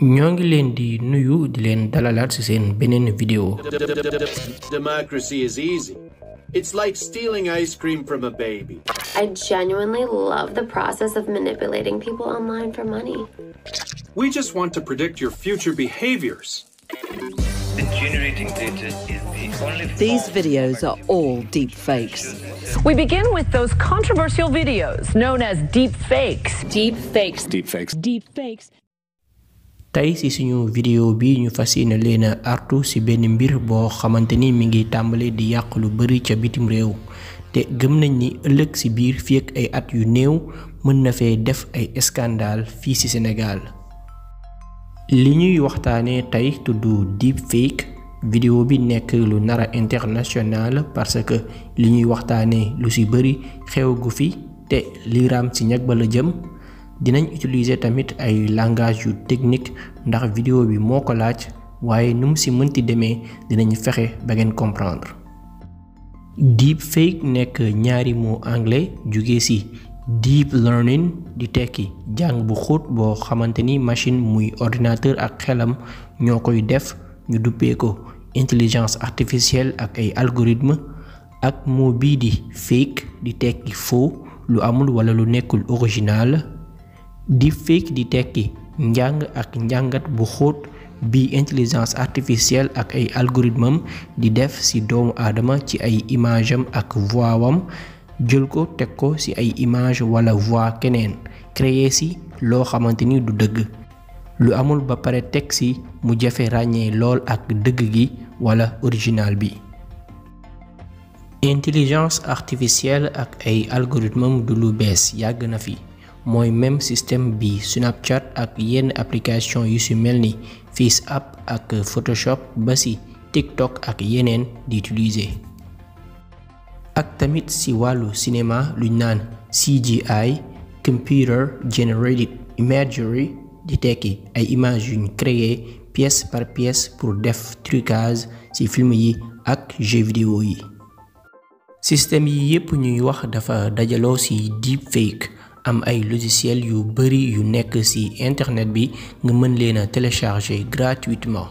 ñoo ngi leen di nuyu di leen dalalaat ci seen beneen vidéo. Democracy is easy. It's like stealing ice cream from a baby. I genuinely love the process of manipulating people online for money. We just want to predict your future behaviors. Generating data is the only These videos are all deep fakes. We begin with those controversial videos known as deepfakes. Deepfakes. Deepfakes. Deepfakes. tey ci suñu vidéo bi ñu fas yéene leen a artu ci benn mbir boo xamante ni mi ngi tàmbale di yàq lu bari ca bitim réew te gëm nañ ni ëllëg ci biir fii ak ay at yu néew mën na fee def ay scandale fii ci Sénégal. li ñuy waxtaanee tey tudd deepfake vidéo bi nekk lu nara international parce que li ñuy waxtaanee lu ci bari xew gu fi te li raam ci ñag ba la jëm. dinañ utiliser tamit ay langage yu technique ndax vidéo bi moo ko laaj waaye nu mu ci mënti demee dinañ fexe ba ngeen comprendre. deepfake nekk ñaari mot anglais jóge ci deep learning di tekki jàng bu xóot boo xamante ni machine muy ordinateur ak xelam ñoo koy def ñu duppee ko intelligence artificielle ak ay algorithme ak mot bii di fake di tekki faux lu amul wala lu nekkul original. deepfake di tekki njàng ak njàngat bu xóot bi intelligence artificielle ak ay algorithme di def ci doomu aadama ci ay image am ak voix wam jël ko teg ko ci ay image wala voix keneen créer ci loo xamante ni du dëgg lu amul ba pare teg ci mu jafe ràññee lool ak dëgg gi wala original bi. intelligence artificielle ak ay algorithme du lu bees yàgg na fi. mooy même système bi Snapchat ak yenn application yu ci mel ni FaceApp ak Photoshop ba ci TikTok ak yeneen di utiliser. ak tamit ci wàllu cinéma luñ naan CGI computer generated imagery di tekki ay images yuñ créé pièce par pièce pour def trucage ci film yi ak jeux vidéo yi. système yi yépp ñuy wax dafa dajaloo ci deepfake. am ay logiciel yu bari yu nekk ci internet bi nga mën leen a télécharger gratuitement.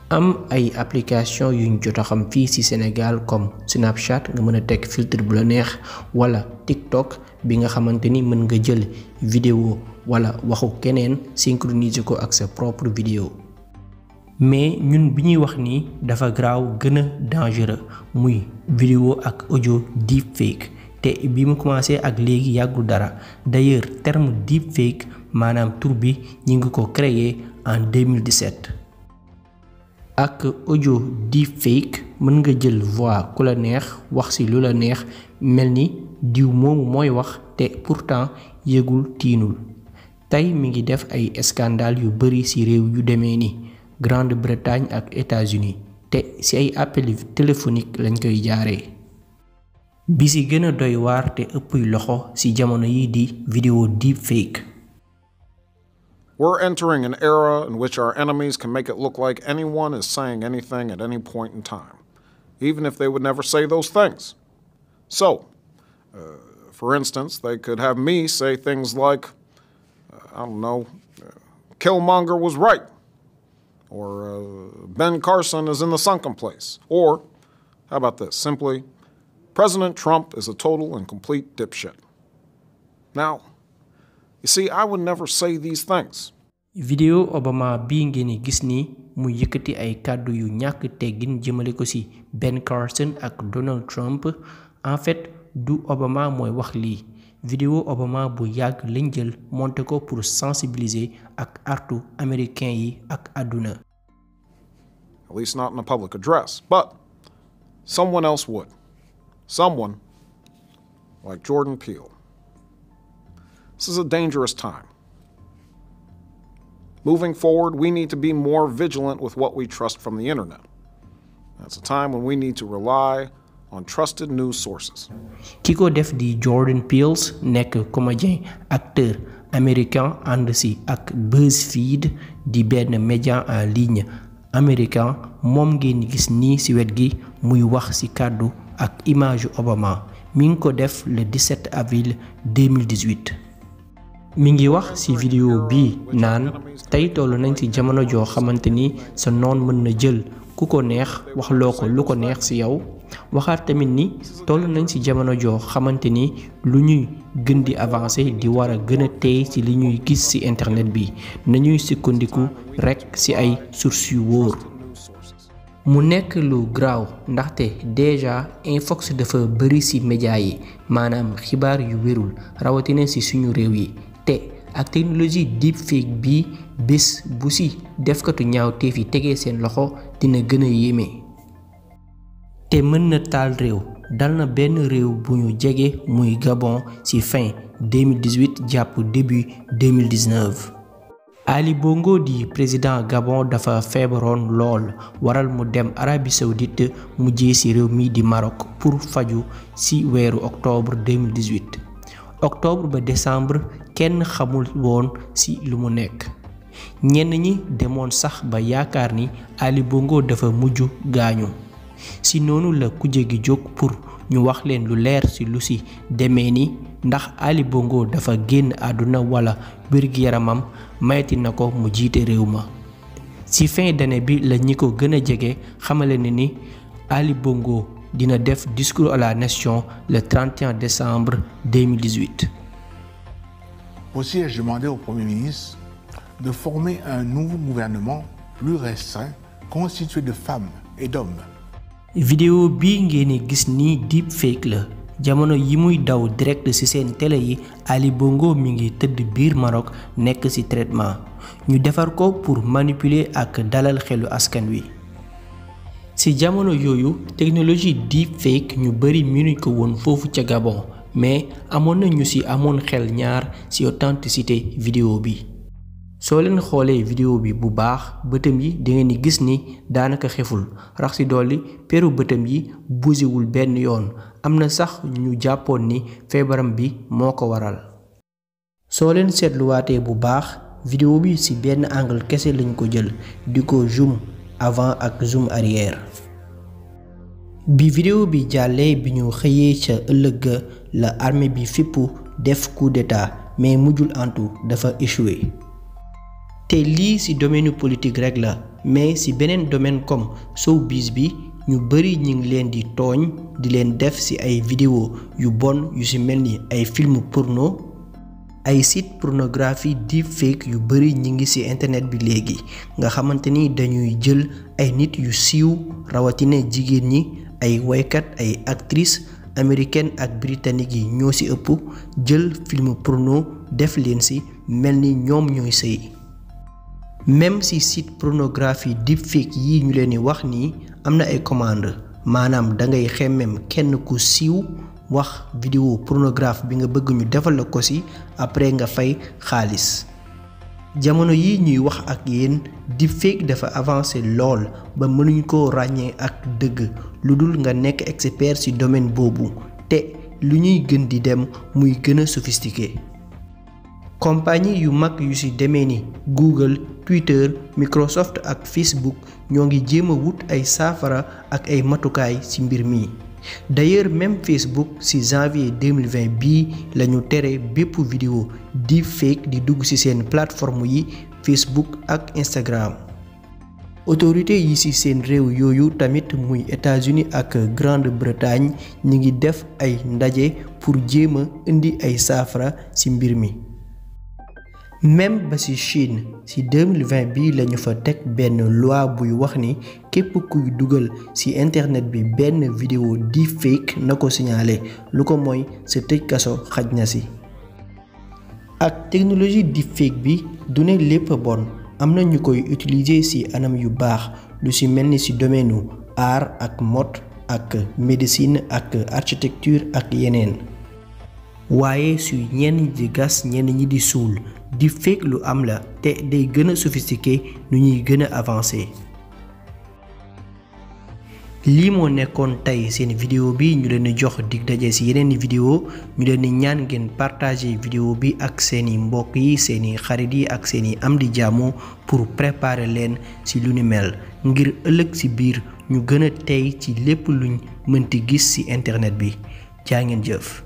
am ay application yuñ jot a xam fii ci Sénégal comme Snapchat nga mën a teg filtre bu la neex wala TikTok bi nga xamante ni mën nga jël vidéo wala waxu keneen synchroniser ko ak sa propre vidéo. mais ñun bi ñuy wax ni dafa graaw gën a dangereux muy vidéo ak audio deepfake. te bi mu commencé ak léegi yàggul dara d'ailleurs terme deepfake maanaam tur bi ñi ngi ko créé en 2017. ak audio deepfake mën nga jël voix ku la neex wax ci lu la neex mel ni diw moomu mooy wax te pourtant yëgul tiinul tey mi ngi def ay scandale yu bari ci réew yu demee ni Grande-Bretagne ak États-Unis te ci ay appel téléphonique lañ koy jaaree. bi ci gën a doy waar te ëppuy loxo ci jamono yi di vidéo deepfake. We're entering an era in which our enemies can make it look like anyone is saying anything at any point in time, even if they would never say those things. So, for instance, they could have me say things like, Killmonger was right, or Ben Carson is in the sunken place, or, how about this, simply, President Trump is a total and complete dipshit. Now, you see, I would never say these things. vidéo Obama bii ngeen gis ni mu yëkkati ay kàddu yu ñàkk teggin jëmale ko ci Ben Carson ak Donald Trump en fait du Obama mooy wax lii vidéo Obama bu yàgg lañ jël monté ko pour sensibiliser ak artu américain yi ak àdduna. At least not in a public address, but someone else would. Someone like Jordan Peele. This is a dangerous time. Moving forward, we need to be more vigilant with what we trust from the internet. That's a time when we need to rely on trusted news sources. ki ko def di Jordan Peele nekk comédien acteur américain ànd ci ak BuzzFeed di benn média en ligne américain moom ngeen gis nii ci wet gi muy wax ci kàddu ak image Obama mi ngi ko def le 17 avril 2018. mi ngi wax ci vidéo bi naan tey tollu nañ ci jamono joo xamante ni sa noon mën na jël ku ko neex waxloo ko lu ko neex ci yow waxaat tamit ni toll nañ ci jamono joo xamante ni lu ñuy gën di avancer di war a gën a tey ci li ñuy gis ci internet bi nañuy sukkandiku rekk ci ay sources yu wóor. mu nekk lu graaw ndaxte déjà infox dafa bari ci média yi maanaam xibaar yu wérul rawatina ci suñu réew yi te ak technologie deepfake bi bés bu ci defkatu ñaawteef yi tegee seen loxo dina gën a yéeme. te mën na taal réew dal na benn réew bu ñu jege muy Gabon ci fin 2018 jàpp début 2019. Ali Bongo di président Gabon dafa feebaroon lool waral mu dem Arabie Saoudite mujjee ci réew mi di Maroc pour faju ci weeru octobre 2018. octobre ba décembre kenn xamul woon ci lu mu nekk ñenn ñi demoon sax ba yaakaar ni Ali Bongo dafa mujj gaañu ci noonu la kuje gi jóg pour ñu wax leen lu leer ci lu ci demee ni ndax Ali Bongo dafa génn àdduna wala wér-gi-yaramam mayati na ko mu jiite réew ma. ci fin d'année bi la ñi ko gën a jege xamale ne ni Ali Bongo dina def discours à la nation le 31 décembre 2018. Aussi ai-je demandé au Premier ministre de former un nouveau gouvernement plus restreint constitué de femmes et d'hommes. vidéo bi ngeen gis ni deepfake la jamono yi muy daw direct ci seen télé yi Ali Bongo mi ngi tëdd biir Maroc nekk ci traitement ñu defar ko pour manipuler ak dalal xelu askan wi. ci jamono yooyu technologie deepfake ñu bari mënuñ ko woon foofu ca Gabon mais amoon na ñu ci amoon xel ñaar ci authenticité vidéo bi. soo leen xoolee vidéo bi bu baax bëtam yi da ngeen di gis ni daanaka xeful rax ci dolli peru bëtam yi bougéwul benn yoon am na sax ñu jàppoon ni feebaram bi moo ko waral. soo leen seetluwaatee bu baax vidéo bi ci benn angle kese lañ ko jël di ko zoom avant ak zoom arrière. bi vidéo bi jàllee bi ñu xëyee ca ëllëg ga la armée bi fippu def coup d'état mais mujjul antu dafa échoué. te lii ci domaine politique rek la mais ci beneen domaine comme showbiz bi ñu bari ñi ngi leen di tooñ di leen def ci ay vidéo yu bon yu ci mel ni ay film porno ay site pornographie deepfake yu bari ñi ngi ci internet bi léegi nga xamante ni dañuy jël ay nit yu siiw rawatina jigéen ñi ay waykat ay actrices américaines ak britanniques yi ñoo ci ëpp jël film porno def leen ci mel ni ñoom ñooy sëy. même si site pornographie deepfake yi ñu leen di wax nii am na ay commande maanaam da ngay xemmem kenn ku siiw wax vidéo pornographe bi nga bëgg ñu defal la ko ci après nga fay xaalis. jamono yi ñuy wax ak yéen deepfake dafa avancé lool ba mënuñ ko ràññee ak dëgg lu dul nga nekk expert ci domaine boobu te lu ñuy gën di dem muy gën a sophistiqué. compagnie yu mag yu ci demee ni Google Twitter Microsoft ak Facebook ñoo ngi jéem a wut ay saafara ak ay matukaay ci mbir mi. d'ailleurs même Facebook ci janvier 2020 bii lañu tere bépp vidéo deepfake di dugg ci seen plateforme yi Facebook ak Instagram. autorité yi ci seen réew yooyu tamit muy États-Unis ak Grande-Bretagne ñi ngi def ay ndaje pour jéem a indi ay saafara ci mbir mi. même ba ci Chine ci 2020 bi lañu fa teg benn loi buy wax ni képp kuy dugal ci internet bi benn vidéo deepfake na ko signaler lu ko mooy sa tëj kaso xaj na ci. ak technologie deepfake bi du ne lépp bon am na ñu koy utiliser ci anam yu baax lu ci mel ni ci domaine art ak mode ak médecine ak architecture ak yeneen. waaye su ñenn ñi di gas ñenn ñi di suul deepfake lu am la te day gën a sophistiqué nu ñuy gën a avancé. lii moo nekkoon tey seen vidéo bi ñu leen di jox dig daje ci yeneen vidéo ñu leen di ñaan ngeen partager vidéo bi ak seeni mbokk yi seeni xarit yi ak seeni am di jàmm pour préparer leen ci lu ni mel ngir ëllëg ci biir ñu gën a tey ci lépp luñ mënti gis ci internet bi jaa ngeen jëf.